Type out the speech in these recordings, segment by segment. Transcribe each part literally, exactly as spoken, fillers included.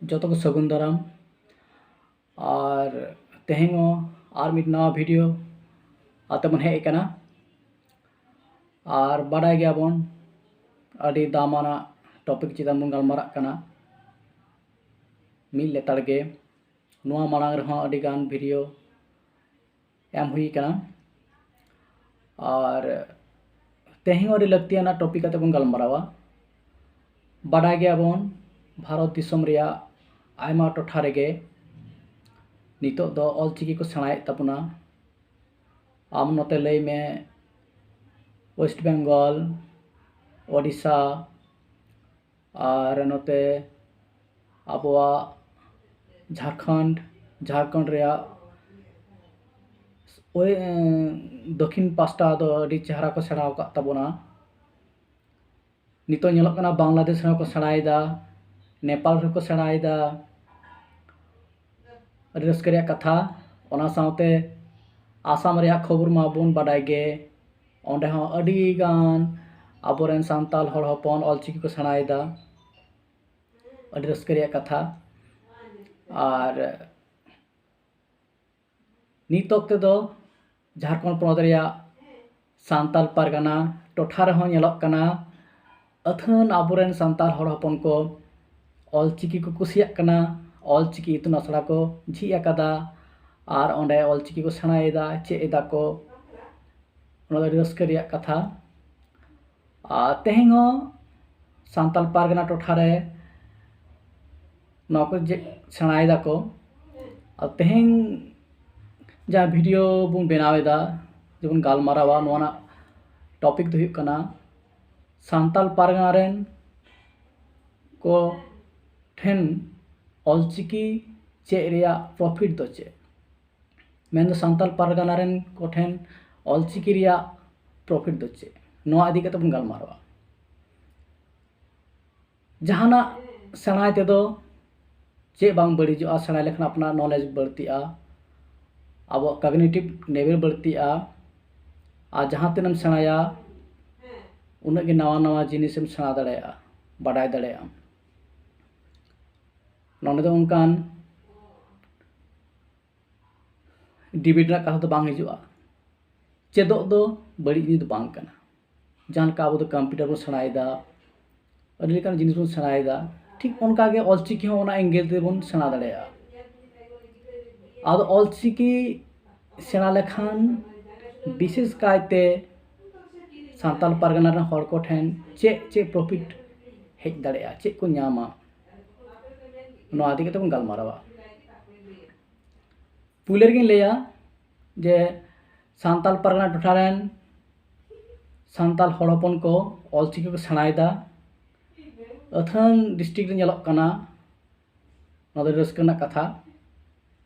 ᱡᱚᱛᱚ ᱠᱚ ᱥᱟᱹᱜᱩᱱ ᱫᱟᱨᱟᱢ᱾ ᱟᱨ ᱛᱮᱦᱮᱧ ᱦᱚᱸ ᱟᱨ ᱢᱤᱫ ᱱᱟᱣᱟ ᱵᱷᱤᱰᱤᱭᱳ ᱟᱛᱮ ᱵᱚᱱ ᱦᱮᱡ ᱟᱠᱟᱱᱟ᱾ ᱟᱨ ᱵᱟᱰᱟᱭ ᱜᱮᱭᱟᱵᱚᱱ, ᱟᱹᱰᱤ ᱫᱟᱢᱟᱱᱟᱜ ᱴᱚᱯᱤᱠ ᱪᱮᱛᱟᱱ ᱵᱚᱱ ᱜᱟᱞᱢᱟᱨᱟᱜ ᱠᱟᱱᱟ ᱢᱤᱫ ᱞᱮᱛᱟᱲ ᱜᱮ᱾ ᱱᱚᱣᱟ ᱢᱟᱲᱟᱝ ᱨᱮᱦᱚᱸ ᱟᱹᱰᱤ ᱜᱟᱱ ᱵᱷᱤᱰᱤᱭᱳ ᱮᱢ ᱦᱩᱭ ᱟᱠᱟᱱᱟ᱾ ᱟᱨ ᱛᱮᱦᱮᱧ ᱦᱚᱸ ᱟᱹᱰᱤ ᱞᱟᱹᱠᱛᱤᱭᱟᱱᱟᱜ ᱴᱚᱯᱤᱠ ᱟᱛᱮ ᱵᱚᱱ ᱜᱟᱞᱢᱟᱨᱟᱣᱟ᱾ ᱵᱟᱰᱟᱭ ᱜᱮᱭᱟᱵᱚᱱ, ᱵᱷᱟᱨᱚᱛ ᱫᱤᱥᱚᱢ ᱨᱮᱭᱟᱜ ᱟᱭᱢᱟ ᱴᱚᱴᱷᱟ ᱨᱮᱜᱮ ᱱᱤᱛᱚᱜ ᱫᱚ ᱚᱞᱪᱤᱠᱤ ᱠᱚ ᱥᱮᱬᱟᱭᱮᱫ ᱛᱟᱵᱚᱱᱟ᱾ ᱟᱢ ᱱᱚᱛᱮ ᱞᱟᱹᱭ ᱢᱮ, ᱳᱭᱮᱥᱴ ᱵᱮᱝᱜᱚᱞ, ᱳᱰᱤᱥᱟ, ᱟᱨ ᱱᱚᱛᱮ ᱟᱵᱚᱣᱟᱜ ᱡᱷᱟᱲᱠᱷᱚᱸᱰ, ᱡᱷᱟᱲᱠᱷᱚᱸᱰ ᱨᱮᱭᱟᱜ ᱳᱭ, ᱮᱸ, ᱫᱚᱠᱷᱤᱱ ᱯᱟᱥᱴᱟ ᱫᱚ ᱟᱹᱰᱤ ᱪᱮᱦᱨᱟ ᱠᱚ ᱥᱮᱬᱟ ᱟᱠᱟᱫ ᱛᱟᱵᱚᱱᱟ᱾ ᱱᱤᱛᱚᱜ ᱧᱮᱞᱚᱜ ᱠᱟᱱᱟ, ᱵᱟᱝᱞᱟᱫᱮᱥ ᱨᱮᱦᱚᱸ ᱠᱚ ᱥᱮᱬᱟᱭᱮᱫᱟ, ᱱᱮᱯᱟᱞ ᱨᱮᱦᱚᱸ ᱠᱚ ᱥᱮᱬᱟᱭᱮᱫᱟ᱾ ᱟᱹᱰᱤ ᱨᱟᱹᱥᱠᱟᱹ ᱨᱮᱭᱟᱜ ᱠᱟᱛᱷᱟ᱾ ᱚᱱᱟ ᱥᱟᱶᱛᱮ ᱟᱥᱟᱢ ᱨᱮᱭᱟᱜ ᱠᱷᱚᱵᱚᱨ ᱢᱟᱵᱚᱱ ᱵᱟᱰᱟᱭ ᱜᱮ, ᱚᱸᱰᱮ ᱦᱚᱸ ᱟᱹᱰᱤ ᱜᱟᱱ ᱟᱵᱚᱨᱮᱱ ᱥᱟᱱᱛᱟᱲ ᱦᱚᱲ ᱦᱚᱯᱚᱱ ᱚᱞᱪᱤᱠᱤ ᱠᱚ ᱥᱮᱬᱟᱭᱮᱫᱟ᱾ ᱟᱹᱰᱤ ᱨᱟᱹᱥᱠᱟᱹ ᱨᱮᱭᱟᱜ ᱠᱟᱛᱷᱟ᱾ ᱟᱨ ᱱᱤᱛ ᱚᱠᱛᱮ ᱫᱚ ᱡᱷᱟᱲᱠᱷᱚᱸᱰ ᱯᱚᱱᱚᱛ ᱨᱮᱭᱟᱜ ᱥᱟᱱᱛᱟᱲ ᱯᱟᱨᱜᱟᱱᱟ ᱴᱚᱴᱷᱟ ᱨᱮᱦᱚᱸ ᱧᱮᱞᱚᱜ ᱠᱟᱱᱟ, ᱟᱹᱛᱷᱟᱹᱱ ᱟᱵᱚᱨᱮᱱ ᱥᱟᱱᱛᱟᱲ ᱦᱚᱲ ᱦᱚᱯᱚᱱ ᱠᱚ ᱚᱞᱪᱤᱠᱤ ᱠᱚ ᱠᱩᱥᱤᱭᱟᱜ ᱠᱟᱱᱟ, ᱚᱞᱪᱤᱠᱤ ᱤᱛᱩᱱ ᱟᱥᱲᱟ ᱠᱚ ᱡᱷᱤᱡ ᱟᱠᱟᱫᱟ, ᱟᱨ ᱚᱸᱰᱮ ᱚᱞᱪᱤᱠᱤ ᱠᱚ ᱥᱮᱬᱟᱭᱮᱫᱟ, ᱪᱮᱫ ᱮᱫᱟ ᱠᱚ᱾ ᱚᱱᱟ ᱫᱚ ᱟᱹᱰᱤ ᱨᱟᱹᱥᱠᱟᱹ ᱨᱮᱭᱟᱜ ᱠᱟᱛᱷᱟ᱾ ᱟᱨ ᱛᱮᱦᱮᱧ ᱦᱚᱸ ᱥᱟᱱᱛᱟᱲ ᱯᱟᱨᱜᱟᱱᱟ ᱴᱚᱴᱷᱟ ᱨᱮ ᱱᱚᱣᱟ ᱠᱚ ᱡᱮ ᱥᱮᱬᱟᱭ ᱫᱟᱠᱚ᱾ ᱟᱨ ᱛᱮᱦᱮᱧ ᱡᱟᱦᱟᱸ ᱵᱷᱤᱰᱤᱭᱳ ᱵᱚᱱ ᱵᱮᱱᱟᱣ ᱮᱫᱟ, ᱡᱮᱵᱚᱱ ᱜᱟᱞᱢᱟᱨᱟᱣᱟ, ᱱᱚᱣᱟ ᱨᱮᱱᱟᱜ ᱴᱚᱯᱤᱠ ᱫᱚ ᱦᱩᱭᱩᱜ ᱠᱟᱱᱟ, ᱥᱟᱱᱛᱟᱲ ᱯᱟᱨᱜᱟᱱᱟ ᱨᱮᱱ ᱠᱚ ᱴᱷᱮᱱ ᱚᱞᱪᱤᱠᱤ ᱪᱮᱫ ᱨᱮᱭᱟᱜ ᱯᱨᱚᱯᱷᱤᱴ ᱫᱚ ᱪᱮᱫ? ᱢᱮᱱᱫᱚ ᱥᱟᱱᱛᱟᱲ ᱯᱟᱨᱜᱟᱱᱟ ᱨᱮᱱ ᱠᱚᱴᱷᱮᱱ ᱚᱞᱪᱤᱠᱤ ᱨᱮᱭᱟᱜ ᱯᱨᱚᱯᱷᱤᱴ ᱫᱚ ᱪᱮᱫ? ᱱᱚᱣᱟ ᱤᱫᱤ ᱠᱟᱛᱮ ᱵᱚᱱ ᱜᱟᱞᱢᱟᱨᱟᱣᱟ᱾ ᱡᱟᱦᱟᱱᱟᱜ ᱥᱮᱬᱟᱭ ᱛᱮᱫᱚ ᱪᱮᱫ ᱵᱟᱝ ᱵᱟᱹᱲᱤᱡᱚᱜᱼᱟ, ᱥᱮᱬᱟᱭ ᱞᱮᱠᱷᱟᱱ ᱟᱯᱱᱟᱨ ᱱᱚᱞᱮᱡᱽ ᱵᱟᱹᱲᱛᱤᱜᱼᱟ, ᱟᱵᱚᱣᱟᱜ ᱠᱚᱜᱱᱤᱴᱤᱵᱷ ᱞᱮᱵᱮᱞ ᱵᱟᱹᱲᱛᱤᱜᱼᱟ᱾ ᱟᱨ ᱡᱟᱦᱟᱸ ᱛᱤᱱᱟᱹᱜ ᱮᱢ ᱥᱮᱬᱟᱭᱟ, ᱩᱱᱟᱹᱜ ᱜᱮ ᱱᱟᱣᱟ ᱱᱟᱣᱟ ᱡᱤᱱᱤᱥᱮᱢ ᱥᱮᱬᱟ ᱫᱟᱲᱮᱭᱟᱜᱼᱟ, ᱵᱟᱰᱟᱭ ᱫᱟᱲᱮᱭᱟᱜᱼᱟᱢ᱾ ᱱᱚᱰᱮ ᱫᱚ ᱚᱱᱠᱟᱱ ᱰᱤᱵᱮᱴ ᱨᱮᱱᱟᱜ ᱠᱟᱛᱷᱟ ᱫᱚ ᱵᱟᱝ ᱦᱤᱡᱩᱜᱼᱟ᱾ ᱪᱮᱫᱚᱜ ᱫᱚ ᱵᱟᱹᱲᱤᱡ ᱡᱤᱱᱤᱥ ᱫᱚ ᱵᱟᱝ ᱠᱟᱱᱟ᱾ ᱡᱟᱦᱟᱸ ᱞᱮᱠᱟ ᱟᱵᱚ ᱫᱚ ᱠᱚᱢᱯᱤᱭᱩᱴᱟᱨ ᱵᱚᱱ ᱥᱮᱬᱟᱭᱮᱫᱟ, ᱟᱹᱰᱤ ᱞᱮᱠᱟᱱ ᱡᱤᱱᱤᱥ ᱵᱚᱱ ᱥᱮᱬᱟᱭᱮᱫᱟ, ᱴᱷᱤᱠ ᱚᱱᱠᱟ ᱜᱮ ᱚᱞᱪᱤᱠᱤ ᱦᱚᱸ ᱚᱱᱟ ᱮᱝᱜᱮᱞ ᱛᱮᱵᱚᱱ ᱥᱮᱬᱟ ᱫᱟᱲᱮᱭᱟᱜᱼᱟ᱾ ᱟᱫᱚ ᱚᱞᱪᱤᱠᱤ ᱥᱮᱬᱟ ᱞᱮᱠᱷᱟᱱ ᱵᱤᱥᱮᱥ ᱠᱟᱭᱛᱮ ᱥᱟᱱᱛᱟᱲ ᱯᱟᱨᱜᱟᱱᱟ ᱨᱮᱱ ᱦᱚᱲ ᱠᱚ ᱴᱷᱮᱱ ᱪᱮᱫ ᱪᱮᱫ ᱯᱨᱚᱯᱷᱤᱴ ᱦᱮᱡ ᱫᱟᱲᱮᱭᱟᱜᱼᱟ, ᱪᱮᱫ ᱠᱚ ᱧᱟᱢᱟ, ᱱᱚᱣᱟ ᱤᱫᱤ ᱠᱟᱛᱮ ᱵᱚᱱ ᱜᱟᱞᱢᱟᱨᱟᱣᱟ᱾ ᱯᱩᱭᱞᱟᱹ ᱨᱮᱜᱮᱧ ᱞᱟᱹᱭᱟ ᱡᱮ ᱥᱟᱱᱛᱟᱲ ᱯᱟᱨᱜᱟᱱᱟ ᱴᱚᱴᱷᱟ ᱨᱮᱱ ᱥᱟᱱᱛᱟᱲ ᱦᱚᱲ ᱦᱚᱯᱚᱱ ᱠᱚ ᱚᱞᱪᱤᱠᱤ ᱠᱚ ᱥᱮᱬᱟᱭᱮᱫᱟ᱾ ᱟᱹᱛᱷᱟᱹᱱ ᱰᱤᱥᱴᱨᱤᱠᱴ ᱨᱮ ᱧᱮᱞᱚᱜ ᱠᱟᱱᱟ, ᱱᱚᱣᱟ ᱫᱚ ᱨᱟᱹᱥᱠᱟᱹ ᱨᱮᱱᱟᱜ ᱠᱟᱛᱷᱟ᱾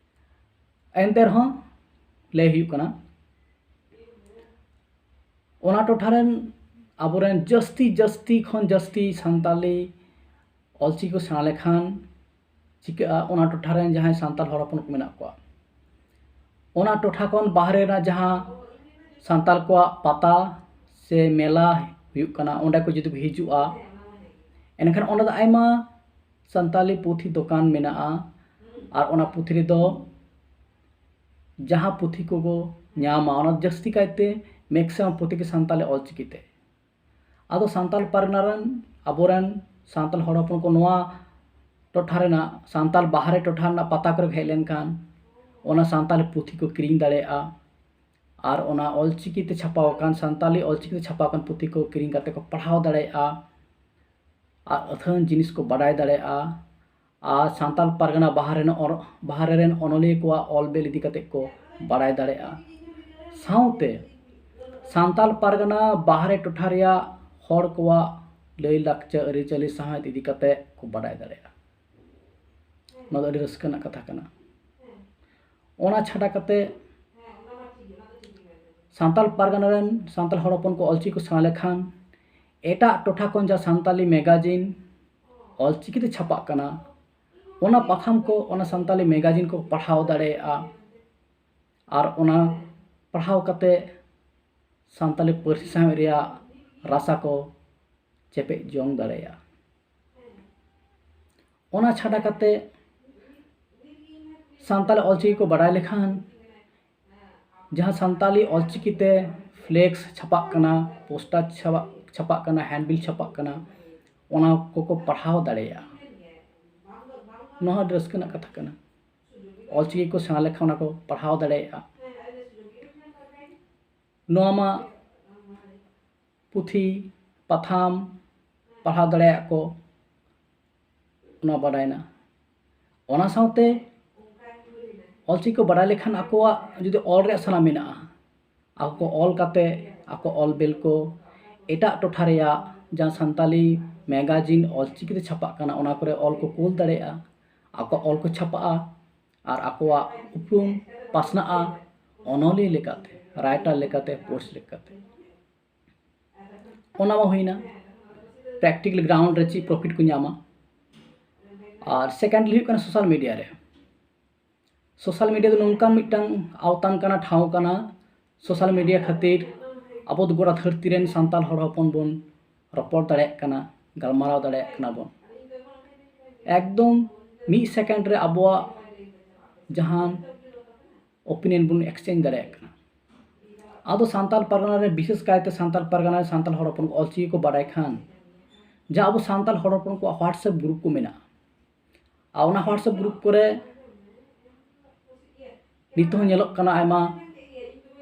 ᱮᱱᱛᱮ ᱨᱮᱦᱚᱸ ᱞᱟᱹᱭ ᱦᱩᱭᱩᱜ ᱠᱟᱱᱟ, ᱚᱱᱟ ᱴᱚᱴᱷᱟ ᱨᱮᱱ ᱟᱵᱚᱨᱮᱱ ᱡᱟᱹᱥᱛᱤ ᱡᱟᱹᱥᱛᱤ ᱠᱷᱚᱱ ᱡᱟᱹᱥᱛᱤ ᱥᱟᱱᱛᱟᱲᱤ ᱚᱞᱪᱤᱠᱤ ᱠᱚ ᱥᱮᱬᱟ ᱞᱮᱠᱷᱟᱱ ᱪᱤᱠᱟᱹᱜᱼᱟ, ᱚᱱᱟ ᱴᱚᱴᱷᱟ ᱨᱮᱱ ᱡᱟᱦᱟᱸᱭ ᱥᱟᱱᱛᱟᱲ ᱦᱚᱲ ᱦᱚᱯᱚᱱ ᱠᱚ ᱢᱮᱱᱟᱜ ᱠᱚᱣᱟ, ᱚᱱᱟ ᱴᱚᱴᱷᱟ ᱠᱷᱚᱱ ᱵᱟᱦᱨᱮ ᱨᱮᱱᱟᱜ ᱡᱟᱦᱟᱸ ᱥᱟᱱᱛᱟᱲ ᱠᱚᱣᱟᱜ ᱯᱟᱛᱟ ᱥᱮ ᱢᱮᱞᱟ ᱦᱩᱭᱩᱜ ᱠᱟᱱᱟ, ᱚᱸᱰᱮ ᱠᱚ ᱡᱩᱫᱤ ᱠᱚ ᱦᱤᱡᱩᱜᱼᱟ, ᱮᱱᱠᱷᱟᱱ ᱚᱸᱰᱮ ᱫᱚ ᱟᱭᱢᱟ ᱥᱟᱱᱛᱟᱲᱤ ᱯᱩᱛᱷᱤ ᱫᱚᱠᱟᱱ ᱢᱮᱱᱟᱜᱼᱟ᱾ ᱟᱨ ᱚᱱᱟ ᱯᱩᱛᱷᱤ ᱨᱮᱫᱚ ᱡᱟᱦᱟᱸ ᱯᱩᱛᱷᱤ ᱠᱚᱠᱚ ᱧᱟᱢᱟ, ᱚᱱᱟ ᱡᱟᱹᱥᱛᱤ ᱠᱟᱭᱛᱮ ᱢᱮᱠᱥᱤᱢᱟᱢ ᱯᱩᱛᱷᱤ ᱜᱮ ᱥᱟᱱᱛᱟᱲᱤ ᱚᱞᱪᱤᱠᱤ ᱛᱮ᱾ ᱟᱫᱚ ᱥᱟᱱᱛᱟᱲ ᱯᱟᱨᱜᱟᱱᱟ ᱨᱮᱱ ᱟᱵᱚᱨᱮᱱ ᱥᱟᱱᱛᱟᱲ ᱦᱚᱲ ᱦᱚᱯᱚᱱ ᱠᱚ ᱱᱚᱣᱟ ᱴᱚᱴᱷᱟ ᱨᱮᱱᱟᱜ, ᱥᱟᱱᱛᱟᱲ ᱵᱟᱦᱨᱮ ᱴᱚᱴᱷᱟ ᱨᱮᱱᱟᱜ ᱯᱟᱛᱟ ᱠᱚᱨᱮ ᱠᱚ ᱦᱮᱡ ᱞᱮᱱᱠᱷᱟᱱ ᱚᱱᱟ ᱥᱟᱱᱛᱟᱲᱤ ᱯᱩᱛᱷᱤ ᱠᱚ ᱠᱤᱨᱤᱧ ᱫᱟᱲᱮᱭᱟᱜᱼᱟ᱾ ᱟᱨ ᱚᱱᱟ ᱚᱞᱪᱤᱠᱤ ᱛᱮ ᱪᱷᱟᱯᱟ ᱟᱠᱟᱱ, ᱥᱟᱱᱛᱟᱲᱤ ᱚᱞᱪᱤᱠᱤ ᱛᱮ ᱪᱷᱟᱯᱟ ᱟᱠᱟᱱ ᱯᱩᱛᱷᱤ ᱠᱚ ᱠᱤᱨᱤᱧ ᱠᱟᱛᱮ ᱠᱚ ᱯᱟᱲᱦᱟᱣ ᱫᱟᱲᱮᱭᱟᱜᱼᱟ᱾ ᱟᱨ ᱟᱹᱛᱷᱟᱹᱱ ᱡᱤᱱᱤᱥ ᱠᱚ ᱵᱟᱰᱟᱭ ᱫᱟᱲᱮᱭᱟᱜᱼᱟ᱾ ᱟᱨ ᱥᱟᱱᱛᱟᱲ ᱯᱟᱨᱜᱟᱱᱟ ᱵᱟᱦᱨᱮ ᱨᱮᱱ ᱚᱨ-, ᱵᱟᱦᱨᱮ ᱨᱮᱱ ᱚᱱᱚᱞᱤᱭᱟᱹ ᱠᱚᱣᱟᱜ ᱚᱞ ᱵᱮᱞ ᱤᱫᱤ ᱠᱟᱛᱮ ᱠᱚ ᱵᱟᱰᱟᱭ ᱫᱟᱲᱮᱭᱟᱜᱼᱟ᱾ ᱥᱟᱶᱛᱮ ᱥᱟᱱᱛᱟᱲ ᱯᱟᱨᱜᱟᱱᱟ ᱵᱟᱦᱨᱮ ᱴᱚᱴᱷᱟ ᱨᱮᱭᱟᱜ ᱦᱚᱲ ᱠᱚᱣᱟᱜ ᱞᱟᱹᱭ ᱞᱟᱠᱪᱟᱨ, ᱟᱹᱨᱤᱪᱟᱹᱞᱤ, ᱥᱟᱶᱦᱮᱫ ᱤᱫᱤ ᱠᱟᱛᱮ ᱠᱚ ᱵᱟᱰᱟᱭ ᱫᱟᱲᱮᱭᱟᱜᱼᱟ᱾ ᱱᱚᱣᱟ ᱫᱚ ᱟᱹᱰᱤ ᱨᱟᱹᱥᱠᱟᱹ ᱨᱮᱱᱟᱜ ᱠᱟᱛᱷᱟ ᱠᱟᱱᱟ᱾ ᱚᱱᱟ ᱪᱷᱟᱰᱟ ᱠᱟᱛᱮ ᱥᱟᱱᱛᱟᱲ ᱯᱟᱨᱜᱟᱱᱟ ᱨᱮᱱ ᱥᱟᱱᱛᱟᱲ ᱦᱚᱲ ᱦᱚᱯᱚᱱ ᱠᱚ ᱚᱞᱪᱤᱠᱤ ᱠᱚ ᱥᱮᱬᱟ ᱞᱮᱠᱷᱟᱱ ᱮᱴᱟᱜ ᱴᱚᱴᱷᱟ ᱠᱷᱚᱱ ᱡᱟᱦᱟᱸ ᱥᱟᱱᱛᱟᱲᱤ ᱢᱮᱜᱟᱡᱤᱱ ᱚᱞᱪᱤᱠᱤ ᱛᱮ ᱪᱷᱟᱯᱟᱜ ᱠᱟᱱᱟ, ᱚᱱᱟ ᱯᱟᱛᱷᱟᱢ ᱠᱚ, ᱚᱱᱟ ᱥᱟᱱᱛᱟᱲᱤ ᱢᱮᱜᱟᱡᱤᱱ ᱠᱚ ᱯᱟᱲᱦᱟᱣ ᱫᱟᱲᱮᱭᱟᱜᱼᱟ᱾ ᱟᱨ ᱚᱱᱟ ᱯᱟᱲᱦᱟᱣ ᱠᱟᱛᱮ ᱥᱟᱱᱛᱟᱲᱤ ᱯᱟᱹᱨᱥᱤ ᱥᱟᱶᱦᱮᱫ ᱨᱮᱭᱟᱜ ᱨᱟᱥᱟ ᱠᱚ ᱪᱮᱯᱮᱡ ᱡᱚᱝ ᱫᱟᱲᱮᱭᱟᱜᱼᱟ᱾ ᱚᱱᱟ ᱪᱷᱟᱰᱟ ᱠᱟᱛᱮ ᱥᱟᱱᱛᱟᱲᱤ ᱚᱞᱪᱤᱠᱤ ᱠᱚ ᱵᱟᱰᱟᱭ ᱞᱮᱠᱷᱟᱱ ᱡᱟᱦᱟᱸ ᱥᱟᱱᱛᱟᱲᱤ ᱚᱞᱪᱤᱠᱤ ᱛᱮ ᱯᱷᱞᱮᱠᱥ ᱪᱷᱟᱯᱟᱜ ᱠᱟᱱᱟ, ᱯᱳᱥᱴᱟᱨ ᱪᱷᱟᱯᱟᱜ ᱠᱟᱱᱟ, ᱦᱮᱱᱰᱵᱤᱞ ᱪᱷᱟᱯᱟᱜ ᱠᱟᱱᱟ, ᱚᱱᱟ ᱠᱚᱠᱚ ᱯᱟᱲᱦᱟᱣ ᱫᱟᱲᱮᱭᱟᱜᱼᱟ᱾ ᱱᱚᱣᱟ ᱦᱚᱸ ᱟᱹᱰᱤ ᱨᱟᱹᱥᱠᱟᱹ ᱨᱮᱱᱟᱜ ᱠᱟᱛᱷᱟ ᱠᱟᱱᱟ᱾ ᱚᱞᱪᱤᱠᱤ ᱠᱚ ᱥᱮᱬᱟ ᱞᱮᱠᱷᱟᱱ ᱚᱱᱟ ᱠᱚ ᱯᱟᱲᱦᱟᱣ ᱫᱟᱲᱮᱭᱟᱜᱼᱟ᱾ ᱱᱚᱣᱟ ᱢᱟ ᱯᱩᱛᱷᱤ ᱯᱟᱛᱷᱟᱢ ᱯᱟᱲᱦᱟᱣ ᱫᱟᱲᱮᱭᱟᱜ ᱠᱚ, ᱚᱱᱟ ᱵᱟᱰᱟᱭᱱᱟ᱾ ᱚᱱᱟ ᱥᱟᱶᱛᱮ ᱚᱞᱪᱤᱠᱤ ᱠᱚ ᱵᱟᱰᱟᱭ ᱞᱮᱠᱷᱟᱱ ᱟᱠᱚᱣᱟᱜ ᱡᱩᱫᱤ ᱚᱞ ᱨᱮᱭᱟᱜ ᱥᱟᱱᱟ ᱢᱮᱱᱟᱜᱼᱟ, ᱟᱠᱚ ᱠᱚ ᱚᱞ ᱠᱟᱛᱮ ᱟᱠᱚ ᱚᱞ ᱵᱮᱞ ᱠᱚ ᱮᱴᱟᱜ ᱴᱚᱴᱷᱟ ᱨᱮᱭᱟᱜ ᱡᱟᱦᱟᱸ ᱥᱟᱱᱛᱟᱞᱤ ᱢᱮᱜᱟᱡᱤᱱ ᱚᱞᱪᱤᱠᱤ ᱛᱮ ᱪᱷᱟᱯᱟᱜ ᱠᱟᱱᱟ, ᱚᱱᱟ ᱠᱚᱨᱮ ᱚᱞ ᱠᱚ ᱠᱩᱞ ᱫᱟᱲᱮᱭᱟᱜᱼᱟ᱾ ᱟᱠᱚᱣᱟᱜ ᱚᱞ ᱠᱚ ᱪᱷᱟᱯᱟᱜᱼᱟ ᱟᱨ ᱟᱠᱚᱣᱟᱜ ᱩᱯᱨᱩᱢ ᱯᱟᱥᱱᱟᱜᱼᱟ ᱚᱱᱚᱞᱤᱭᱟᱹ ᱞᱮᱠᱟᱛᱮ, ᱨᱟᱭᱴᱟᱨ ᱞᱮᱠᱟᱛᱮ, ᱯᱳᱥᱴ ᱞᱮᱠᱟᱛᱮ᱾ ᱚᱱᱟ ᱢᱟ ᱦᱩᱭᱱᱟ ᱯᱨᱮᱠᱴᱤᱠᱮᱞ ᱜᱨᱟᱣᱩᱱᱰ ᱨᱮ ᱪᱮᱫ ᱯᱨᱚᱯᱷᱤᱴ ᱠᱚ ᱧᱟᱢᱟ᱾ ᱟᱨ ᱥᱮᱠᱮᱱᱰᱞᱤ ᱦᱩᱭᱩᱜ ᱠᱟᱱᱟ ᱥᱳᱥᱟᱞ ᱢᱤᱰᱤᱭᱟ ᱨᱮ᱾ ᱥᱳᱥᱟᱞ ᱢᱤᱰᱤᱭᱟ ᱫᱚ ᱱᱚᱝᱠᱟᱱ ᱢᱤᱫᱴᱟᱝ ᱟᱣᱛᱟᱱ ᱠᱟᱱᱟ, ᱴᱷᱟᱶ ᱠᱟᱱᱟ᱾ ᱥᱳᱥᱟᱞ ᱢᱤᱰᱤᱭᱟ ᱠᱷᱟᱹᱛᱤᱨ ᱟᱵᱚ ᱫᱚ ᱜᱚᱴᱟ ᱫᱷᱟᱹᱨᱛᱤ ᱨᱮᱱ ᱥᱟᱱᱛᱟᱲ ᱦᱚᱲ ᱦᱚᱯᱚᱱ ᱵᱚᱱ ᱨᱚᱯᱚᱲ ᱫᱟᱲᱮᱭᱟᱜ ᱠᱟᱱᱟ, ᱜᱟᱞᱢᱟᱨᱟᱣ ᱫᱟᱲᱮᱭᱟᱜ ᱠᱟᱱᱟ ᱵᱚᱱ᱾ ᱮᱠᱫᱚᱢ ᱢᱤᱫ ᱥᱮᱠᱮᱱᱰ ᱨᱮ ᱟᱵᱚᱣᱟᱜ ᱡᱟᱦᱟᱱ ᱳᱯᱤᱱᱤᱭᱚᱱ ᱵᱚᱱ ᱮᱠᱥᱪᱮᱧᱡᱽ ᱫᱟᱲᱮᱭᱟᱜ ᱠᱟᱱᱟ᱾ ᱟᱫᱚ ᱥᱟᱱᱛᱟᱲ ᱯᱟᱨᱜᱟᱱᱟ ᱨᱮ, ᱵᱤᱥᱮᱥ ᱠᱟᱭᱛᱮ ᱥᱟᱱᱛᱟᱲ ᱯᱟᱨᱜᱟᱱᱟ ᱨᱮ ᱥᱟᱱᱛᱟᱲ ᱦᱚᱲ ᱦᱚᱯᱚᱱ ᱠᱚ ᱚᱞᱪᱤᱠᱤ ᱠᱚ ᱵᱟᱰᱟᱭ ᱠᱷᱟᱱ, ᱡᱟᱦᱟᱸ ᱟᱵᱚ ᱥᱟᱱᱛᱟᱲ ᱦᱚᱲ ᱦᱚᱯᱚᱱ ᱠᱚᱣᱟᱜ WhatsApp ᱜᱨᱩᱯ ᱠᱚ ᱢᱮᱱᱟᱜᱼᱟ, ᱟᱨ ᱚᱱᱟ WhatsApp ᱜᱨᱩᱯ ᱠᱚᱨᱮ ᱱᱤᱛᱚᱜ ᱦᱚᱸ ᱧᱮᱞᱚᱜ ᱠᱟᱱᱟ ᱟᱭᱢᱟ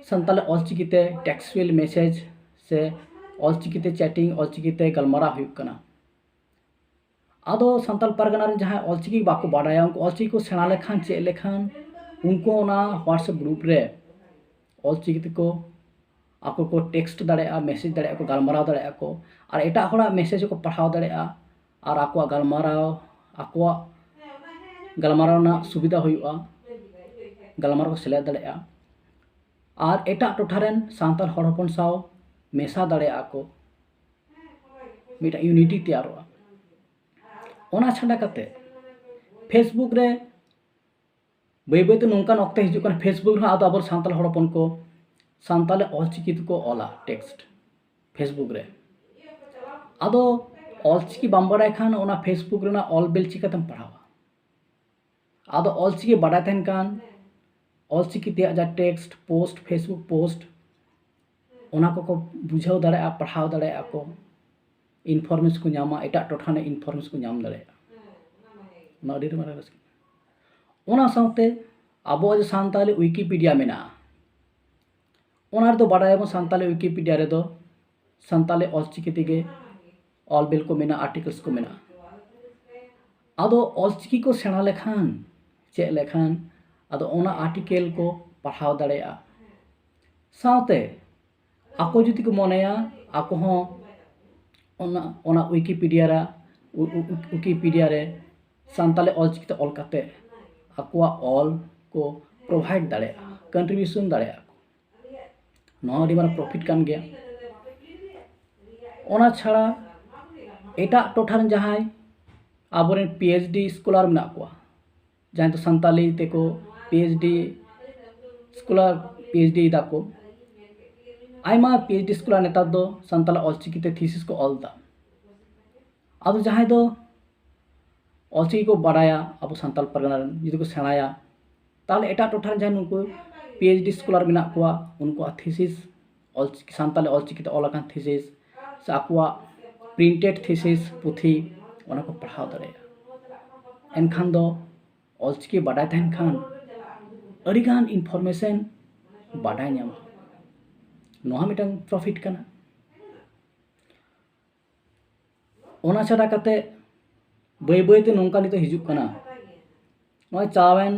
ᱥᱟᱱᱛᱟᱲᱤ ᱚᱞᱪᱤᱠᱤ ᱛᱮ ᱴᱮᱠᱥᱴᱩᱭᱮᱞ ᱢᱮᱥᱮᱡᱽ ᱥᱮ ᱚᱞᱪᱤᱠᱤ ᱛᱮ ᱪᱮᱴᱤᱝ, ᱚᱞᱪᱤᱠᱤ ᱛᱮ ᱜᱟᱞᱢᱟᱨᱟᱣ ᱦᱩᱭᱩᱜ ᱠᱟᱱᱟ᱾ ᱟᱫᱚ ᱥᱟᱱᱛᱟᱲ ᱯᱟᱨᱜᱟᱱᱟ ᱨᱮ ᱡᱟᱦᱟᱸᱭ ᱚᱞᱪᱤᱠᱤ ᱵᱟᱠᱚ ᱵᱟᱰᱟᱭᱟ, ᱩᱱᱠᱩ ᱚᱞᱪᱤᱠᱤ ᱠᱚ ᱥᱮᱬᱟ ᱞᱮᱠᱷᱟᱱ, ᱪᱮᱫ ᱞᱮᱠᱷᱟᱱ, ᱩᱱᱠᱩ ᱚᱱᱟ WhatsApp ᱜᱨᱩᱯ ᱨᱮ ᱚᱞᱪᱤᱠᱤ ᱛᱮᱠᱚ ᱟᱠᱚ ᱠᱚ ᱴᱮᱠᱥᱴ ᱫᱟᱲᱮᱭᱟᱜᱼᱟ, ᱢᱮᱥᱮᱡᱽ ᱫᱟᱲᱮᱭᱟᱜᱼᱟ ᱠᱚ, ᱜᱟᱞᱢᱟᱨᱟᱣ ᱫᱟᱲᱮᱭᱟᱜᱼᱟ ᱠᱚ, ᱟᱨ ᱮᱴᱟᱜ ᱦᱚᱲᱟᱜ ᱢᱮᱥᱮᱡᱽ ᱦᱚᱸᱠᱚ ᱯᱟᱲᱦᱟᱣ ᱫᱟᱲᱮᱭᱟᱜᱼᱟ, ᱟᱨ ᱟᱠᱚᱣᱟᱜ ᱜᱟᱞᱢᱟᱨᱟᱣ, ᱟᱠᱚᱣᱟᱜ ᱜᱟᱞᱢᱟᱨᱟᱣ ᱨᱮᱱᱟᱜ ᱥᱩᱵᱤᱫᱷᱟ ᱦᱩᱭᱩᱜᱼᱟ, ᱜᱟᱞᱢᱟᱨᱟᱣ ᱠᱚ ᱥᱮᱞᱮᱫ ᱫᱟᱲᱮᱭᱟᱜᱼᱟ, ᱟᱨ ᱮᱴᱟᱜ ᱴᱚᱴᱷᱟ ᱨᱮᱱ ᱥᱟᱱᱛᱟᱲ ᱦᱚᱲ ᱦᱚᱯᱚᱱ ᱥᱟᱶ ᱢᱮᱥᱟ ᱫᱟᱲᱮᱭᱟᱜᱼᱟ ᱠᱚ, ᱢᱤᱫᱴᱟᱝ ᱤᱭᱩᱱᱤᱴᱤ ᱛᱮᱭᱟᱨᱚᱜᱼᱟ᱾ ᱚᱱᱟ ᱪᱷᱟᱰᱟ ᱠᱟᱛᱮ Facebook ᱨᱮ ᱵᱟᱹᱭ ᱵᱟᱹᱭᱛᱮ ᱱᱚᱝᱠᱟᱱ ᱚᱠᱛᱮ ᱦᱤᱡᱩᱜ ᱠᱟᱱᱟ, Facebook ᱨᱮᱦᱚᱸ ᱟᱵᱚ ᱥᱟᱱᱛᱟᱲ ᱦᱚᱲ ᱦᱚᱯᱚᱱ ᱠᱚ ᱥᱟᱱᱛᱟᱲᱤ ᱚᱞᱪᱤᱠᱤ ᱛᱮᱠᱚ ᱚᱞᱟ ᱴᱮᱠᱥᱴ Facebook ᱨᱮ᱾ ᱟᱫᱚ ᱚᱞᱪᱤᱠᱤ ᱵᱟᱢ ᱵᱟᱲᱟᱭ ᱠᱷᱟᱱ ᱚᱱᱟ Facebook ᱨᱮᱱᱟᱜ ᱚᱞ ᱵᱤᱞ ᱪᱤᱠᱟᱹᱛᱮᱢ ᱯᱟᱲᱦᱟᱣᱟ? ᱟᱫᱚ ᱚᱞᱪᱤᱠᱤ ᱵᱟᱰᱟᱭ ᱛᱟᱦᱮᱱ ᱠᱷᱟᱱ ᱚᱞᱪᱤᱠᱤ ᱛᱮᱭᱟᱜ ᱡᱟᱦᱟᱸ text post, Facebook post, ᱚᱱᱟ ᱠᱚᱠᱚ ᱵᱩᱡᱷᱟᱹᱣ ᱫᱟᱲᱮᱭᱟᱜᱼᱟ, ᱯᱟᱲᱦᱟᱣ ᱫᱟᱲᱮᱭᱟᱜᱼᱟ ᱠᱚ, information ᱠᱚ ᱧᱟᱢᱟ, ᱮᱴᱟᱜ ᱴᱚᱴᱷᱟ ᱨᱮᱱᱟᱜ information ᱠᱚ ᱧᱟᱢ ᱫᱟᱲᱮᱭᱟᱜᱼᱟ᱾ ᱚᱱᱟ ᱟᱹᱰᱤ ᱢᱟᱨᱟᱝ ᱨᱟᱹᱥᱠᱟᱹ᱾ ᱚᱱᱟ ᱥᱟᱶᱛᱮ ᱟᱵᱚᱣᱟᱜ ᱡᱮ ᱥᱟᱱᱛᱟᱞᱤ Wikipedia ᱢᱮᱱᱟᱜᱼᱟ, ᱚᱱᱟ ᱨᱮᱫᱚ ᱵᱟᱰᱟᱭᱟᱵᱚᱱ ᱥᱟᱱᱛᱟᱞᱤ Wikipedia ᱨᱮᱫᱚ ᱥᱟᱱᱛᱟᱞᱤ ᱚᱞᱪᱤᱠᱤ ᱛᱮᱜᱮ ᱚᱞ ᱵᱤᱞ ᱠᱚ ᱢᱮᱱᱟᱜᱼᱟ, articles ᱠᱚ ᱢᱮᱱᱟᱜᱼᱟ᱾ ᱟᱫᱚ ᱚᱞᱪᱤᱠᱤ ᱠᱚ ᱥᱮᱬᱟ ᱞᱮᱠᱷᱟᱱ, ᱪᱮᱫ ᱞᱮᱠᱷᱟᱱ, ᱟᱫᱚ ᱚᱱᱟ article ᱠᱚ ᱯᱟᱲᱦᱟᱣ ᱫᱟᱲᱮᱭᱟᱜᱼᱟ᱾ ᱥᱟᱶᱛᱮ ᱟᱠᱚ ᱡᱩᱫᱤ ᱠᱚ ᱢᱚᱱᱮᱭᱟ, ᱟᱠᱚ ᱦᱚᱸ ᱚᱱᱟ, ᱚᱱᱟ Wikipedia ᱨᱮ, ᱩ-, ᱩ-, Wikipedia ᱨᱮ ᱥᱟᱱᱛᱟᱞᱤ ᱚᱞᱪᱤᱠᱤ ᱛᱮ ᱚᱞ ᱠᱟᱛᱮ ᱟᱠᱚᱣᱟᱜ ᱚᱞ ᱠᱚ provide ᱫᱟᱲᱮᱭᱟᱜᱼᱟ, contribution ᱫᱟᱲᱮᱭᱟᱜᱼᱟ ᱠᱚ᱾ ᱱᱚᱣᱟ ᱟᱹᱰᱤ ᱢᱟᱨᱟᱝ profit ᱠᱟᱱ ᱜᱮᱭᱟ᱾ ᱚᱱᱟ ᱪᱷᱟᱲᱟ ᱮᱴᱟᱜ ᱴᱚᱴᱷᱟ ᱨᱮᱱ ᱡᱟᱦᱟᱸᱭ ᱟᱵᱚᱨᱮᱱ PhD scholar ᱢᱮᱱᱟᱜ ᱠᱚᱣᱟ, ᱡᱟᱦᱟᱸᱭ ᱫᱚ ᱥᱟᱱᱛᱟᱞᱤ ᱛᱮᱠᱚ PhD scholar, PhD ᱫᱟᱠᱚ, ᱟᱭᱢᱟ PhD scholar ᱱᱮᱛᱟᱨ ᱫᱚ ᱥᱟᱱᱛᱟᱞᱤ ᱚᱞᱪᱤᱠᱤ ᱛᱮ thesis ᱠᱚ ᱚᱞ ᱮᱫᱟ᱾ ᱟᱫᱚ ᱡᱟᱦᱟᱸᱭ ᱫᱚ ᱚᱞᱪᱤᱠᱤ ᱠᱚ ᱵᱟᱰᱟᱭᱟ, ᱟᱵᱚ ᱥᱟᱱᱛᱟᱲ ᱯᱟᱨᱜᱟᱱᱟ ᱨᱮᱱ ᱡᱩᱫᱤ ᱠᱚ ᱥᱮᱬᱟᱭᱟ, ᱛᱟᱦᱚᱞᱮ ᱮᱴᱟᱜ ᱴᱚᱴᱷᱟ ᱨᱮᱱ ᱡᱟᱦᱟᱸᱭ ᱱᱩᱠᱩ PhD scholar ᱢᱮᱱᱟᱜ ᱠᱚᱣᱟ, ᱩᱱᱠᱩᱣᱟᱜ thesis, ᱚᱞᱪᱤᱠᱤ, ᱥᱟᱱᱛᱟᱞᱤ ᱚᱞᱪᱤᱠᱤ ᱛᱮ ᱚᱞ ᱟᱠᱟᱱ thesis ᱥᱮ ᱟᱠᱚᱣᱟᱜ printed thesis ᱯᱩᱛᱷᱤ, ᱚᱱᱟ ᱠᱚ ᱯᱟᱲᱦᱟᱣ ᱫᱟᱲᱮᱭᱟᱜᱼᱟ᱾ ᱮᱱᱠᱷᱟᱱ ᱫᱚ ᱚᱞᱪᱤᱠᱤ ᱵᱟᱰᱟᱭ ᱛᱟᱦᱮᱱ ᱠᱷᱟᱱ ᱟᱹᱰᱤᱜᱟᱱ information ᱵᱟᱰᱟᱭ ᱧᱟᱢᱚᱜᱼᱟ᱾ ᱱᱚᱣᱟ ᱢᱤᱫᱴᱟᱝ profit ᱠᱟᱱᱟ᱾ ᱚᱱᱟ ᱪᱷᱟᱰᱟ ᱠᱟᱛᱮ ᱵᱟᱹᱭ ᱵᱟᱹᱭ ᱛᱮ ᱱᱚᱝᱠᱟ ᱱᱤᱛᱚᱜ ᱦᱤᱡᱩᱜ ᱠᱟᱱᱟ, ᱱᱚᱜᱼᱚᱭ ᱪᱟᱣᱮᱱ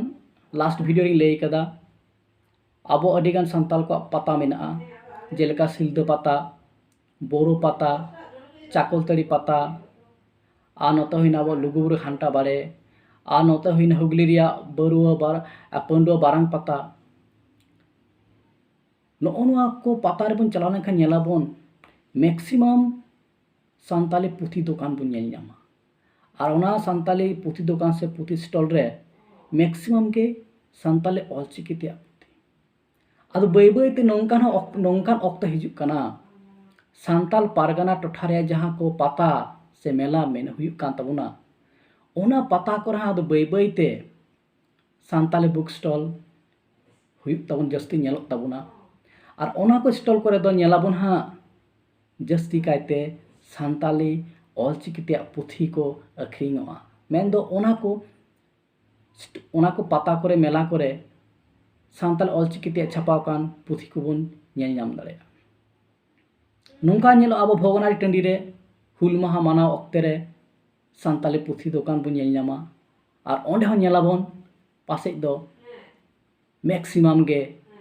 last video ᱨᱤᱧ ᱞᱟᱹᱭ ᱠᱟᱫᱟ, ᱟᱵᱚ ᱟᱹᱰᱤᱜᱟᱱ ᱥᱟᱱᱛᱟᱲ ᱠᱚᱣᱟᱜ ᱯᱟᱛᱟ ᱢᱮᱱᱟᱜᱼᱟ, ᱡᱮᱞᱮᱠᱟ ᱥᱤᱞᱫᱟᱹ ᱯᱟᱛᱟ, ᱵᱳᱨᱳ ᱯᱟᱛᱟ, ᱪᱟᱠᱚᱞᱛᱟᱹᱲᱤ ᱯᱟᱛᱟ, ᱟᱨ ᱱᱚᱛᱮ ᱦᱩᱭᱱᱟ ᱟᱵᱚ ᱞᱩᱜᱩᱵᱩᱨᱩ ᱜᱷᱟᱱᱴᱟ ᱵᱟᱲᱮ, ᱟᱨ ᱱᱚᱛᱮ ᱦᱩᱭᱱᱟ ᱦᱩᱜᱽᱞᱤ ᱨᱮᱭᱟᱜ ᱵᱟᱹᱨᱩᱣᱟ ᱵᱟᱨ-, ᱯᱟᱹᱱᱰᱩᱣᱟ ᱵᱟᱨᱟᱝ ᱯᱟᱛᱟ᱾ ᱱᱚᱜᱼᱚ ᱱᱚᱣᱟ ᱠᱚ ᱯᱟᱛᱟ ᱨᱮᱵᱚᱱ ᱪᱟᱞᱟᱣ ᱞᱮᱱᱠᱷᱟᱱ ᱧᱮᱞᱟᱵᱚᱱ maximum ᱥᱟᱱᱛᱟᱞᱤ ᱯᱩᱛᱷᱤ ᱫᱚᱠᱟᱱ ᱵᱚᱱ ᱧᱮᱞ ᱧᱟᱢᱟ᱾ ᱟᱨ ᱚᱱᱟ ᱥᱟᱱᱛᱟᱞᱤ ᱯᱩᱛᱷᱤ ᱫᱚᱠᱟᱱ ᱥᱮ ᱯᱩᱛᱷᱤ stall ᱨᱮ maximum ᱜᱮ ᱥᱟᱱᱛᱟᱞᱤ ᱚᱞᱪᱤᱠᱤ ᱛᱮᱭᱟᱜ ᱯᱩᱛᱷᱤ᱾ ᱟᱫᱚ ᱵᱟᱹᱭ ᱵᱟᱹᱭ ᱛᱮ ᱱᱚᱝᱠᱟᱱ ᱦᱚᱸ ᱚᱠ-, ᱱᱚᱝᱠᱟᱱ ᱚᱠᱛᱚ ᱦᱤᱡᱩᱜ ᱠᱟᱱᱟ, ᱥᱟᱱᱛᱟᱞ ᱯᱟᱨᱜᱟᱱᱟ ᱴᱚᱴᱷᱟ ᱨᱮᱭᱟᱜ ᱡᱟᱦᱟᱸ ᱠᱚ ᱯᱟᱛᱟ ᱥᱮ ᱢᱮᱞᱟ ᱢᱮᱱ ᱦᱩᱭᱩᱜ ᱠᱟᱱ ᱛᱟᱵᱚᱱᱟ, ᱚᱱᱟ ᱯᱟᱛᱟ ᱠᱚᱨᱮ ᱦᱚᱸ ᱟᱫᱚ ᱵᱟᱹᱭ ᱵᱟᱹᱭ ᱛᱮ ᱥᱟᱱᱛᱟᱞᱤ book stall ᱦᱩᱭᱩᱜ ᱛᱟᱵᱚᱱ, ᱡᱟᱹᱥᱛᱤ ᱧᱮᱞᱚᱜ ᱛᱟᱵᱚᱱᱟ᱾ ᱟᱨ ᱚᱱᱟ ᱠᱚ stall ᱠᱚᱨᱮ ᱫᱚ ᱧᱮᱞᱟᱵᱚᱱ ᱦᱟᱸᱜ ᱡᱟᱹᱥᱛᱤ ᱠᱟᱭᱛᱮ ᱥᱟᱱᱛᱟᱞᱤ ᱚᱞᱪᱤᱠᱤ ᱛᱮᱭᱟᱜ ᱯᱩᱛᱷᱤ ᱠᱚ ᱟᱹᱠᱷᱨᱤᱧᱚᱜᱼᱟ᱾ ᱢᱮᱱᱫᱚ ᱚᱱᱟ ᱠᱚ, ᱚᱱᱟ ᱠᱚ ᱯᱟᱛᱟ ᱠᱚᱨᱮ, ᱢᱮᱞᱟ ᱠᱚᱨᱮ ᱥᱟᱱᱛᱟᱞᱤ ᱚᱞᱪᱤᱠᱤ ᱛᱮᱭᱟᱜ ᱪᱷᱟᱯᱟᱣ ᱟᱠᱟᱱ ᱯᱩᱛᱷᱤ ᱠᱚᱵᱚᱱ ᱧᱮᱞ ᱧᱟᱢ ᱫᱟᱲᱮᱭᱟᱜᱼᱟ᱾ ᱱᱚᱝᱠᱟ ᱧᱮᱞᱚᱜᱼᱟ, ᱟᱵᱚ ᱵᱷᱚᱜᱽᱱᱟᱰᱤ ᱴᱟᱺᱰᱤ ᱨᱮ ᱦᱩᱞ ᱢᱟᱦᱟ ᱢᱟᱱᱟᱣ ᱚᱠᱛᱮ ᱨᱮ ᱥᱟᱱᱛᱟᱞᱤ ᱯᱩᱛᱷᱤ ᱫᱚᱠᱟᱱ ᱵᱚᱱ ᱧᱮᱞ ᱧᱟᱢᱟ᱾ ᱟᱨ ᱚᱸᱰᱮ ᱦᱚᱸ ᱧᱮᱞᱟᱵᱚᱱ ᱯᱟᱥᱮᱡ ᱫᱚ maximum ᱜᱮ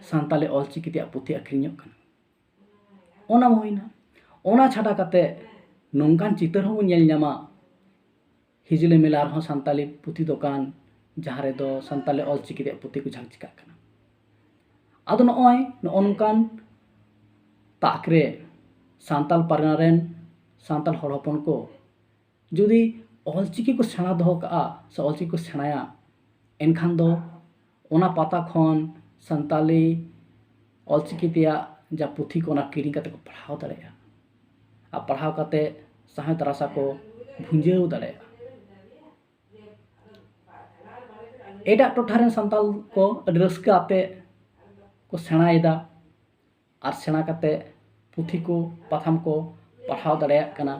ᱥᱟᱱᱛᱟᱞᱤ ᱚᱞᱪᱤᱠᱤ ᱛᱮᱭᱟᱜ ᱯᱩᱛᱷᱤ ᱟᱹᱠᱷᱨᱤᱧᱚᱜ ᱠᱟᱱᱟ᱾ ᱚᱱᱟ ᱢᱟ ᱦᱩᱭᱱᱟ᱾ ᱚᱱᱟ ᱪᱷᱟᱰᱟ ᱠᱟᱛᱮ ᱱᱚᱝᱠᱟᱱ ᱪᱤᱛᱟᱹᱨ ᱦᱚᱸᱵᱚᱱ ᱧᱮᱞ ᱧᱟᱢᱟ, ᱦᱤᱡᱽᱞᱟᱹ ᱢᱮᱞᱟ ᱨᱮᱦᱚᱸ ᱥᱟᱱᱛᱟᱞᱤ ᱯᱩᱛᱷᱤ ᱫᱚᱠᱟᱱ, ᱡᱟᱦᱟᱸ ᱨᱮᱫᱚ ᱥᱟᱱᱛᱟᱞᱤ ᱚᱞᱪᱤᱠᱤ ᱨᱮᱭᱟᱜ ᱯᱩᱛᱷᱤ ᱠᱚ ᱡᱷᱟᱸᱠ ᱪᱤᱠᱟᱹᱜ ᱠᱟᱱᱟ᱾ ᱟᱫᱚ ᱱᱚᱜᱼᱚᱭ ᱱᱚᱜᱼᱚ ᱱᱚᱝᱠᱟᱱ ᱛᱟᱠ ᱨᱮ ᱥᱟᱱᱛᱟᱞ ᱯᱟᱨᱜᱟᱱᱟ ᱨᱮᱱ ᱥᱟᱱᱛᱟᱞ ᱦᱚᱲ ᱦᱚᱯᱚᱱ ᱠᱚ ᱡᱩᱫᱤ ᱚᱞᱪᱤᱠᱤ ᱠᱚ ᱥᱮᱬᱟ ᱫᱚᱦᱚ ᱠᱟᱜᱼᱟ ᱥᱮ ᱚᱞᱪᱤᱠᱤ ᱠᱚ ᱥᱮᱬᱟᱭᱟ, ᱮᱱᱠᱷᱟᱱ ᱫᱚ ᱚᱱᱟ ᱯᱟᱛᱟ ᱠᱷᱚᱱ ᱥᱟᱱᱛᱟᱞᱤ ᱚᱞᱪᱤᱠᱤ ᱛᱮᱭᱟᱜ ᱡᱟ ᱯᱩᱛᱷᱤ ᱠᱚ, ᱚᱱᱟ ᱠᱤᱨᱤᱧ ᱠᱟᱛᱮ ᱠᱚ ᱯᱟᱲᱦᱟᱣ ᱫᱟᱲᱮᱭᱟᱜᱼᱟ᱾ ᱟᱨ ᱯᱟᱲᱦᱟᱣ ᱠᱟᱛᱮ ᱥᱟᱶᱦᱮᱫ ᱨᱟᱥᱟ ᱠᱚ ᱵᱷᱩᱸᱡᱟᱹᱣ ᱫᱟᱲᱮᱭᱟᱜᱼᱟ᱾ ᱮᱴᱟᱜ ᱴᱚᱴᱷᱟ ᱨᱮᱱ ᱥᱟᱱᱛᱟᱞ ᱠᱚ ᱟᱹᱰᱤ ᱨᱟᱹᱥᱠᱟᱹ ᱟᱛᱮ ᱠᱚ ᱥᱮᱬᱟᱭᱮᱫᱟ, ᱟᱨ ᱥᱮᱬᱟ ᱠᱟᱛᱮ ᱯᱩᱛᱷᱤ ᱠᱚ, ᱯᱟᱛᱷᱟᱢ ᱠᱚ ᱯᱟᱲᱦᱟᱣ ᱫᱟᱲᱮᱭᱟᱜ ᱠᱟᱱᱟ᱾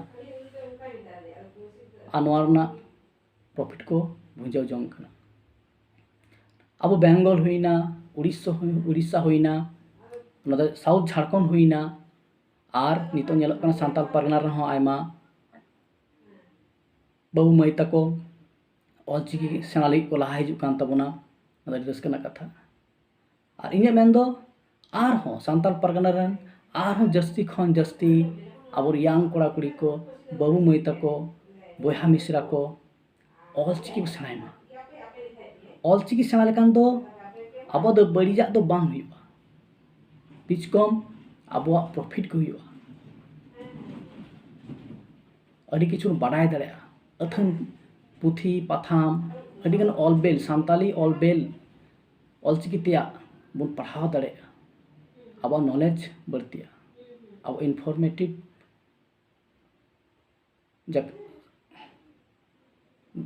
ᱟᱨ ᱱᱚᱣᱟ ᱨᱮᱱᱟᱜ profit ᱠᱚ ᱵᱷᱩᱸᱡᱟᱹᱣ ᱡᱚᱝ ᱠᱟᱱᱟ᱾ ᱟᱵᱚ ᱵᱮᱝᱜᱚᱞ ᱦᱩᱭᱱᱟ, ᱩᱲᱤᱥᱥᱟ ᱦᱩᱭ-, ᱩᱲᱤᱥᱥᱟ ᱦᱩᱭᱱᱟ, ᱚᱱᱟ ᱫᱚ south ᱡᱷᱟᱲᱠᱷᱚᱸᱰ ᱦᱩᱭᱱᱟ, ᱟᱨ ᱱᱤᱛᱚᱜ ᱧᱮᱞᱚᱜ ᱠᱟᱱᱟ ᱥᱟᱱᱛᱟᱞ ᱯᱟᱨᱜᱟᱱᱟ ᱨᱮᱦᱚᱸ ᱟᱭᱢᱟ ᱵᱟᱹᱵᱩ ᱢᱟᱹᱭ ᱛᱟᱠᱚ ᱚᱞᱪᱤᱠᱤ ᱥᱮᱬᱟ ᱞᱟᱹᱜᱤᱫ ᱠᱚ ᱞᱟᱦᱟ ᱦᱤᱡᱩᱜ ᱠᱟᱱ ᱛᱟᱵᱚᱱᱟ᱾ ᱚᱱᱟ ᱫᱚ ᱟᱹᱰᱤ ᱨᱟᱹᱥᱠᱟᱹ ᱨᱮᱱᱟᱜ ᱠᱟᱛᱷᱟ᱾ ᱟᱨ ᱤᱧᱟᱹᱜ ᱢᱮᱱ ᱫᱚ ᱟᱨᱦᱚᱸ ᱥᱟᱱᱛᱟᱞ ᱯᱟᱨᱜᱟᱱᱟ ᱨᱮᱱ ᱟᱨᱦᱚᱸ ᱡᱟᱹᱥᱛᱤ ᱠᱷᱚᱱ ᱡᱟᱹᱥᱛᱤ ᱟᱵᱚ young ᱠᱚᱲᱟ ᱠᱩᱲᱤ ᱠᱚ, ᱵᱟᱹᱵᱩ ᱢᱟᱹᱭ ᱛᱟᱠᱚ, ᱵᱚᱭᱦᱟ ᱢᱤᱥᱨᱟ ᱠᱚ ᱚᱞᱪᱤᱠᱤ ᱠᱚ ᱥᱮᱬᱟᱭ ᱢᱟ᱾ ᱚᱞᱪᱤᱠᱤ ᱥᱮᱬᱟ ᱞᱮᱠᱷᱟᱱ ᱫᱚ ᱟᱵᱚ ᱫᱚ ᱵᱟᱹᱲᱤᱡᱟᱜ ᱫᱚ ᱵᱟᱝ ᱦᱩᱭᱩᱜᱼᱟ, ᱵᱤᱪ ᱠᱚᱢ ᱟᱵᱚᱣᱟᱜ profit ᱜᱮ ᱦᱩᱭᱩᱜᱼᱟ᱾ ᱟᱹᱰᱤ ᱠᱤᱪᱷᱩ ᱵᱚᱱ ᱵᱟᱰᱟᱭ ᱫᱟᱲᱮᱭᱟᱜᱼᱟ᱾ ᱟᱹᱛᱷᱟᱹᱱ ᱯᱩᱛᱷᱤ ᱯᱟᱛᱷᱟᱢ, ᱟᱹᱰᱤᱜᱟᱱ ᱚᱞ ᱵᱮᱞ, ᱥᱟᱱᱛᱟᱞᱤ ᱚᱞ ᱵᱮᱞ, ᱚᱞᱪᱤᱠᱤ ᱛᱮᱭᱟᱜ ᱵᱚᱱ ᱯᱟᱲᱦᱟᱣ ᱫᱟᱲᱮᱭᱟᱜᱼᱟ᱾ ᱟᱵᱚᱣᱟᱜ knowledge ᱵᱟᱹᱲᱛᱤᱜᱼᱟ, ᱟᱵᱚ informative ᱡᱟᱠ,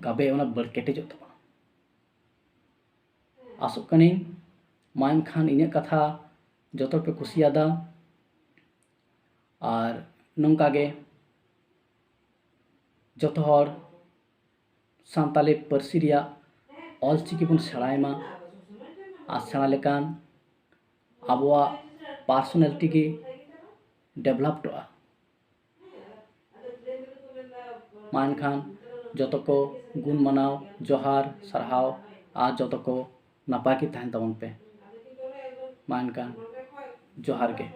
ᱜᱟᱵᱮ ᱚᱱᱟ ᱵᱟᱹᱲ ᱠᱮᱴᱮᱡᱚᱜ ᱛᱟᱵᱚᱱᱟ᱾ ᱟᱥᱚᱜ ᱠᱟᱹᱱᱟᱹᱧ ᱢᱟ ᱮᱱᱠᱷᱟᱱ ᱤᱧᱟᱹᱜ ᱠᱟᱛᱷᱟ ᱡᱚᱛᱚ ᱯᱮ ᱠᱩᱥᱤᱭᱟᱫᱟ᱾ ᱟᱨ ᱱᱚᱝᱠᱟ ᱜᱮ ᱡᱚᱛᱚ ᱦᱚᱲ ᱥᱟᱱᱛᱟᱞᱤ ᱯᱟᱹᱨᱥᱤ ᱨᱮᱭᱟᱜ ᱚᱞᱪᱤᱠᱤ ᱵᱚᱱ ᱥᱮᱬᱟᱭ ᱢᱟ᱾ ᱟᱨ ᱥᱮᱬᱟ ᱞᱮᱠᱷᱟᱱ ᱟᱵᱚᱣᱟᱜ personality ᱜᱮ developᱚᱜᱼᱟ᱾ ᱢᱟ ᱮᱱᱠᱷᱟᱱ ᱡᱚᱛᱚ ᱠᱚ ᱜᱩᱱ ᱢᱟᱱᱟᱣ, ᱡᱚᱦᱟᱨ, ᱥᱟᱨᱦᱟᱣ, ᱟᱨ ᱡᱚᱛᱚ ᱠᱚ ᱱᱟᱯᱟᱭ ᱜᱮ ᱛᱟᱦᱮᱱ ᱛᱟᱵᱚᱱ ᱯᱮ᱾ ᱢᱟ ᱮᱱᱠᱷᱟᱱ ᱡᱚᱦᱟᱨ ᱜᱮ᱾